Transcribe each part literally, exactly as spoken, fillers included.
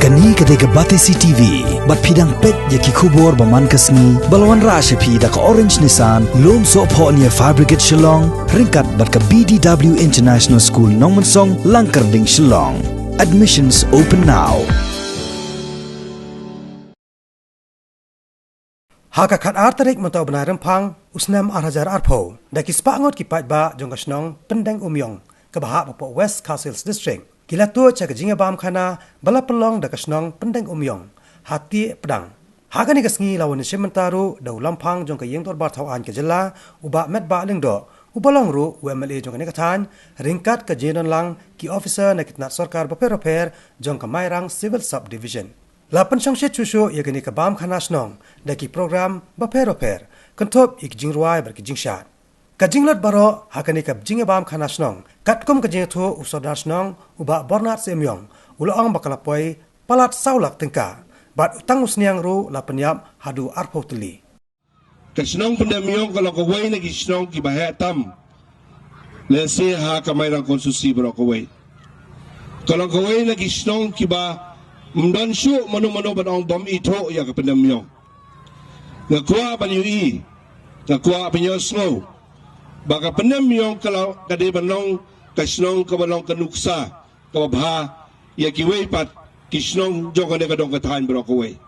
Kane ka dei ka Batesi T V, bad phi dang peit ïa ki khubor ba man ka sngi, ba la wanrah sha phi da ka Orange Nissan, Lumsohphoh near Fire Brigade Shillong, ryngkat bad ka B D W International School Nongmensong, Langkyrding, Shillong. Admissions open now. Ha ka khatar tarik mynta u bnai Rymphang, u snem ar hajar arphew, da ki spah ngut ki paidbah jong ka shnong Pyndeng Umïong, kaba hap hapoh West Khasi Hills District, ki la tuid sha ka jingïabam khana ba la pynlong da ka shnong Pyndeng Umïong ha Tieh Pdang. Ha kane ka sngi la wan ïashim bynta ruh da u Lamphang jong ka Ïing Dorbar Thaw Aiñ ka jylla, u Bah Metbah Lyngdoh, uba long ruh u M L A jong kane ka thaiñ, ryngkat ka jingdon lang ki officer na ki tnat sorkar bapher bapher jong ka Mairang Civil Sub Division. La pynshongshit shuh shuh ïa kane ka bam khana shnong da ki program bapher bapher, kynthup ïa ki jingrwai bad ki jingshad. Ka jinglut baroh ha kane ka jingïabam khana shnong, katkum ka jingïathuh u Sordar shnong, u Bah Bornat Syiemïong, u la ong ba ka la poi palat saw lak tyngka, bad tang u sniang ruh la pynïap haduh arphew tylli. Ka shnong Pyndeng Umïong ka long kawei na ki shnong kiba heh tam, lehse ha ka Mairang constituency baroh kawei. Ka long kawei na ki shnong kiba ym don shuh mano mano ban ong bym ithuh ïa ka Pyndeng Umïong. Nga kwah ban ïohi, nga kwah ban ïohsngew ba ka Pyndeng Umïong ka long, ka dei ban long ka shnong kaba long ka nuksa kaba bha ïa kiwei pat ki shnong jong kane ka dong ka thaiñ baroh kawei.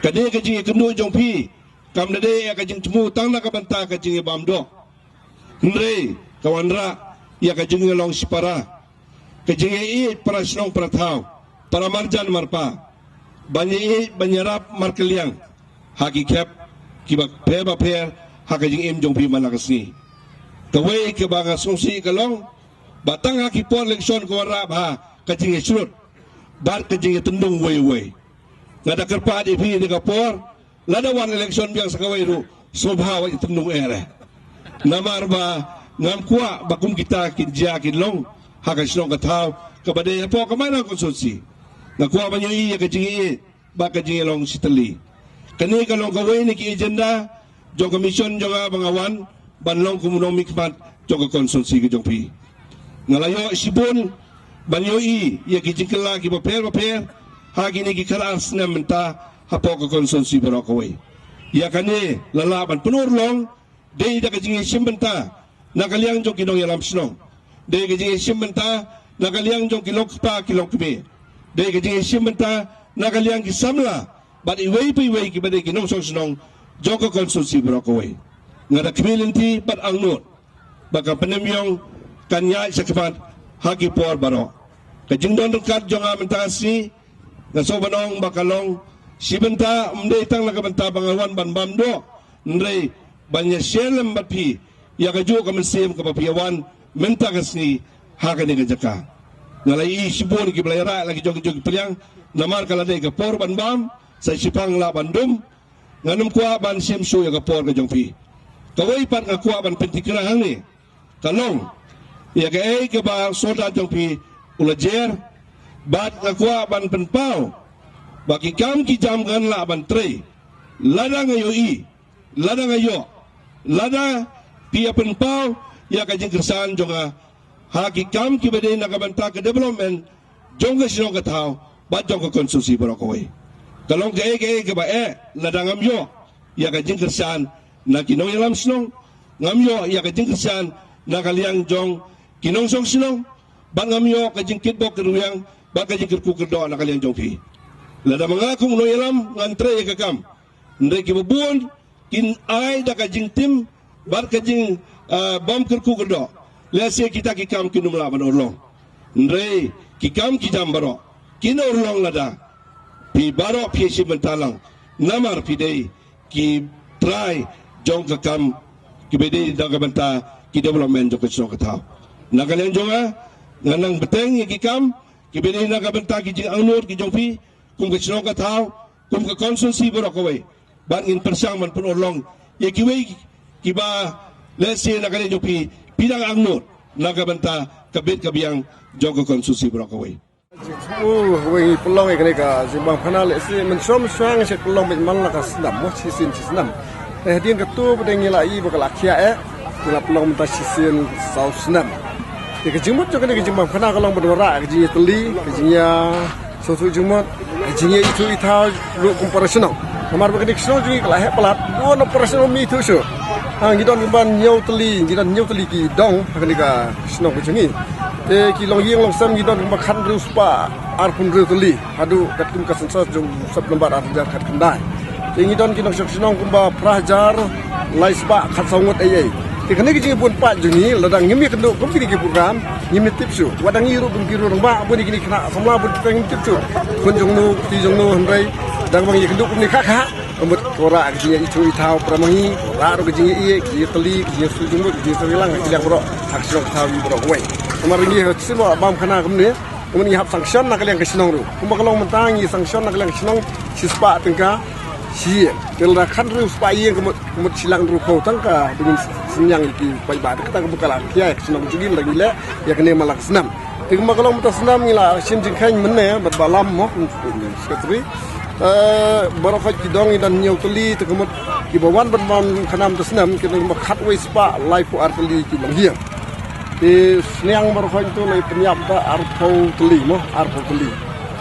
Kane ka jingïakynduh jong phi kam da dei ïa ka jingthmu tang na ka bynta ka jingïabam doh, hynrei ka wanrah ïa ka jingïalong shipara, ka jingïaieit para shnong para thaw, para marjan marpa, ban ïaieit ban ïarap markylliang ha ki khep kiba pher bapher ha ka jingim jong phi man la ka sngi. Kawei kaba nga sngewsih ka long ba tang ha ki por election ka wanrah bha ka jingïashrut bad ka jingïatyndung uwei uwei. Nga da kyrpad ïa phi ïa ka por, lada wan election biang sa kawei ruh, sngewbha wat ïatyndung eh re. Namar ba ngam kwah ba kum kita kin jia kin long ha ka shnong ka thaw kaba dei hapoh ka Mairang constituency. Nga kwah ban ïohi ïa ka jingïaieit bad ka jingïalong shitylli. Kane ka long kawei na ki agenda jong ka mission jong nga ba nga wan ban long kum u nongmihkhmat jong ka constituency ka jong phi. Nga la ïoh shibun ban ïohi ïa ki jingkylla kiba pher bapher ha kine ki khatar snem mynta hapoh ka constituency baroh kawei. Ïa kane la lah ban pynurlong dei da ka jingïashim bynta na ka liang jong ki nongïalam shnong, dei ka jingïashim bynta na ka liang jong ki longkpa ki longkmie, dei ka jingïashim bynta na ka liang ki samla bad iwei pa iwei kiba dei ki nongshong shnong jong ka constituency baroh kawei. Nga da khmih lynti bad angnud ba ka Pyndeng Umïong kan ïaid shakhmat ha ki por baroh. Ka jingdon ryngkat jong nga mynta ka sngi, nga sngewbha ban ong ba ka long shi bynta, ym dei tang na ka bynta ba nga wan ban bam doh, hynrei ban ïa share lem bad phi ïa kajuh ka mynsiem kaba phi ïa wan mynta ka sngi ha kane ka jaka. Nga la ïohi shibun kiba la ïarah la ki jong ki jong ki pliang, namar ka la dei ka por ban bam, sa shiphang lah ban dum. Ngan ym kwah ban shim shuh ïa ka por ka jong phi. Kawei pat nga kwah ban pyntikna hangne ka long ïa kaei kaba u Sordar jong phi u la jer, bad nga kwah ban pynpaw ba ki kam ki jam ngan lah ban trei lada nga ïohi, lada nga ïoh, lada phi ïa pynpaw ïa ka jingkyrshan jong nga ha ki kam kiba dei na ka bynta ka development jong ka shnong ka thaw bad jong ka constituency baroh kawei. Ka long kaei kaei kaba eh lada ngam ïoh ïa ka jingkyrshan na ki nongïalam shnong, ngam ïoh ïa ka jingkyrshan na ka liang jong ki nongshong shnong, bad ngam ïoh ka jingkitbok kitrwiang bad ka jingkyrkhu kyrdoh na ka liang jong phi. Lada ma nga kum u nongïalam ngan trei ïa ka kam, hynrei kiba bun kin ai da ka jingtim bad ka jing, ah, bym kyrkhu kyrdoh. Lehse kita ki kam kin ym lah ban urlong. Hynrei ki kam ki jam baroh kin urlong lada phi baroh phi shim bynta lang, namar phi dei ki trai jong ka kam kiba dei na ka bynta ki development jong ka shnong ka thaw. Na ka liang jong nga, nga nang bteng ïa ki kam kiba dei na ka bynta ki jingangnud ki jong phi kum ka shnong ka thaw, kum ka constituency baroh kawei. Bad ngin pyrshang ban pynurlong ïa kiwei kiba lehse na ka liang jong phi phi dang angnud na ka bynta ka bit ka biang jong ka constituency baroh kawei. Jingthmu, wei ngi pynlong ïa kane ka jingbam khana lehse mynshuwa mynshuwa ngi shu pynlong beit man la ka snem, mo, shisien shisnem. Te hadien katu pat ngi la ïohi ba ka la khiah eh, ngi la pynlong mynta shisien saw snem. Te ka jingmut jong kane ka jingbam khana ka long ban wanrah ka jingïatylli, ka jingïa Sngewthuh jingmut, jingïaithuh ithuh ruh kum para shnong. Namar ba kane ka shnong jong ngi ka la heh palat, bun para shnong ym ithuh shuh. Ha, ngi don kumba hynñiew tylli, ngi don hynñiew tylli ki dong ha kane ka shnong ka jong ngi. Te ki longïing longsem ngi don kumba khathynriew spah arphew hynriew tylli haduh katkum ka census jong u September ar hajar khatkhyndai. Te ngi don ki nongshong shnong kumba phra hajar lai spah khatsaw ngut ei ei. Te kane ka jingbun paid jong ngi lada ngim ïakynduh kum kine ki program ngim tip shuh. Wat la ngi ruh kum ki rangbah bun kine ki khynnah samla bun kita ngim tip shuh. Khun jong no, kti jong no, hynrei dang ba ngi ïakynduh kumne kha kha. Ka mut ka wanrah ka jingïaithuh ithuh para ma ngi, ka wanrah ruh ka jingïaieit, ka jingïatylli, ka jingïasngewthuh jingmut, ka jingïasngewthuh ïalang, ka jingïalang baroh ha ka shnong ka thaw ngi baroh kawei. Namar ngi ha shnong bam khana kumne. Kumne ngi hap sanction na ka liang ka shnong ruh. Kumba ka long mynta ngi sanction na ka liang ka shnong shispah tyngka shi ïing. Te lada khathynriew spah ïing ka mut, ka mut shi lak hynriewphew tyngka ba ngin synñiang ïa ki paidbah. Te kata ka mut ka la khia ïa ka shnong jong ngi lada ngi leh ïa kane man la ka snem. Te kumba ka long mynta snem ngi la shim jingkheiñ mynne bad ba lam mo, secretary. Eh, baroh khoit ki dong ngi don hynñiew tylli te ka mut kiba wan ban bam khana mynta snem ki don kumba khatwei spah laiphew ar tylli ki longïing. Te sniang baroh khoit tu la pynïap da arphew tylli mo, arphew tylli.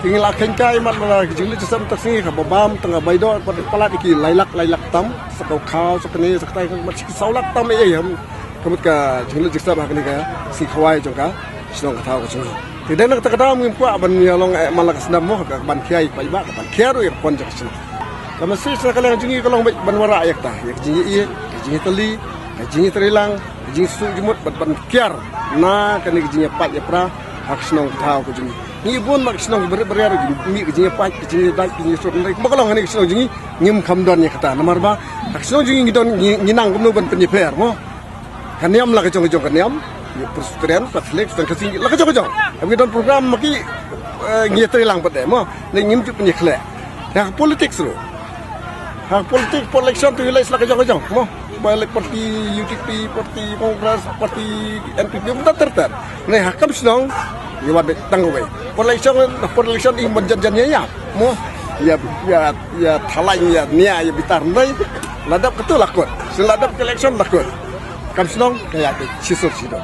Te ngi la kheiñ kai mat la ki jinglut jingstad mynta ka sngi kaba bam tang ka bai doh pat palat ki lai lak, lai lak tam, sa ka khaw, sa kane, sa katai, ka mat shi saw lak tam ei ei. Ka mut ka jinglut jingstad ha kane ka sngi khawai jong ka shnong ka thaw ka jong ngi. Te dei na kata ka daw ngim kwah ban ïa long eh man la ka snem mo, ka ban khia ïa ki paidbah, ka ban khia ruh ïa ka pon jong ka shnong. Ka message na ka liang jong ngi ka long beit ban wanrah ïa kata, ïa ka jingïaieit, ka jingïatylli, ka jingïatreilang, ka jingsngewthuh jingmut bad ban kiar na kane ka jingïapait ïapra ha ka shnong ka thaw ka jong ngi. Ngi bun bad ka shnong kiba rit ba riat ruh ki mih ka jingïapait, ka jingïadait, ka jingïasut, hynrei kumba ka long kane ka shnong jong ngi ngim kham don ïa kata. Namar ba ha ka shnong jong ngi ngi don, ngi, ngi nang kumno ban pynïapher mo. Ka niam la ka jong ka jong ka niam, ïa Presbyterian, Katholik, Protestant, ka jong la ka jong ka jong. Ngi don program ma ki, eh, ngi ïatreilang pat de mo. Ne ngim ju pynïakhleh. Ha ka politics ruh. Ha ka politics, por election tu ïaleh la ka jong ka jong mo. Ba leh party U D P, party Congress, party N P P, mynta ter ter. Ne ha kam shnong ïa wan beit tang kawei. Por election, por election i ban jan jan ïa ïa mo. Ïa, ïa, ïa thalaiñ, ïa nia, ïa bitar ndai. La dep katu la kut. Shu la dep ka election la kut. Kam shnong ka ïa beit shisur shisur.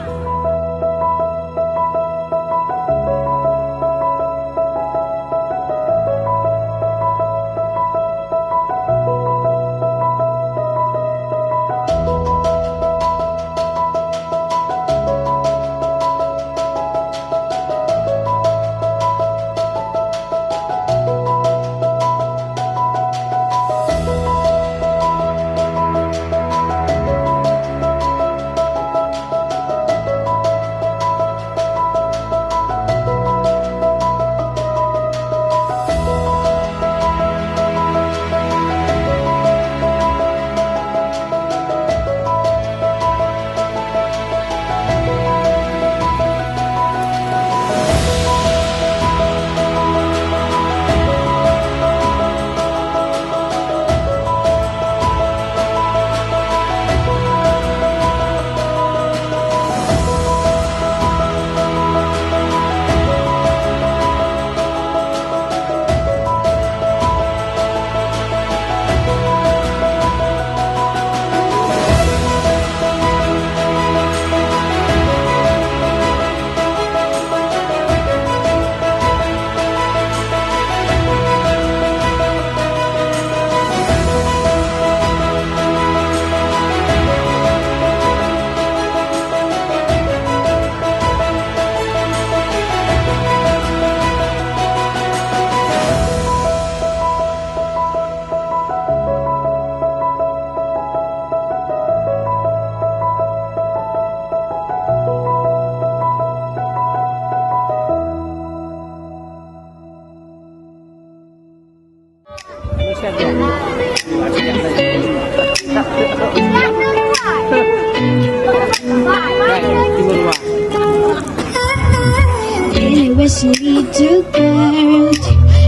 Anyway, she need to girl,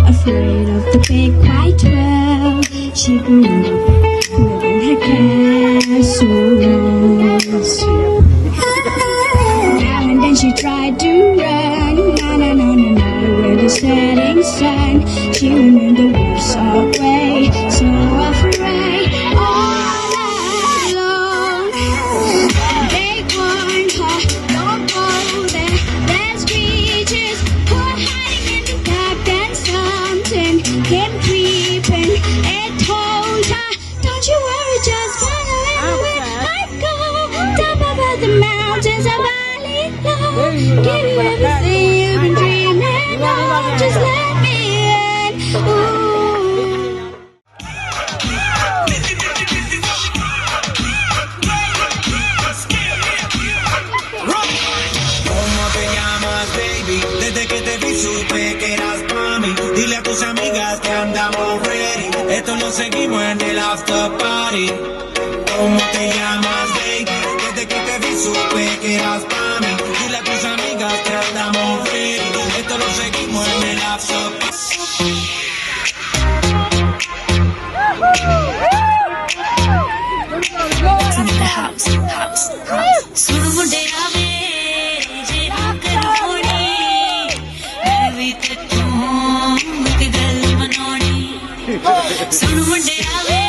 afraid of the big white world. She grew up in her castles. Now and then she tried to run, na na na na na, where the setting sun. She knew the world's away, so afraid. All alone, they warned her, "Don't go there. There's creatures who are hiding in the dark and Let me in. Ooh. ¿Cómo te llamas, baby? Desde que te vi supe que eras pa' mí. Dile a tus amigas que andamos ready. Esto lo seguimos en el after party. ¿Cómo te llamas, baby? Desde que te vi supe que eras pa' mí. Dile a tus amigas que andamos ready. Esto lo seguimos en el after party. It's in the house, house, house. ਸੁਣ ਮੁੰਡਿਆ ਵੇ, ਜੇ ਆਕਰ ਹੋਣੀ, ਮੈਂ ਵੀ ਤੈਥੋਂ ਇੱਕ ਗੱਲ ਮਨਾਉਣੀ। ਸੁਣ ਮੁੰਡਿਆ ਵੇ,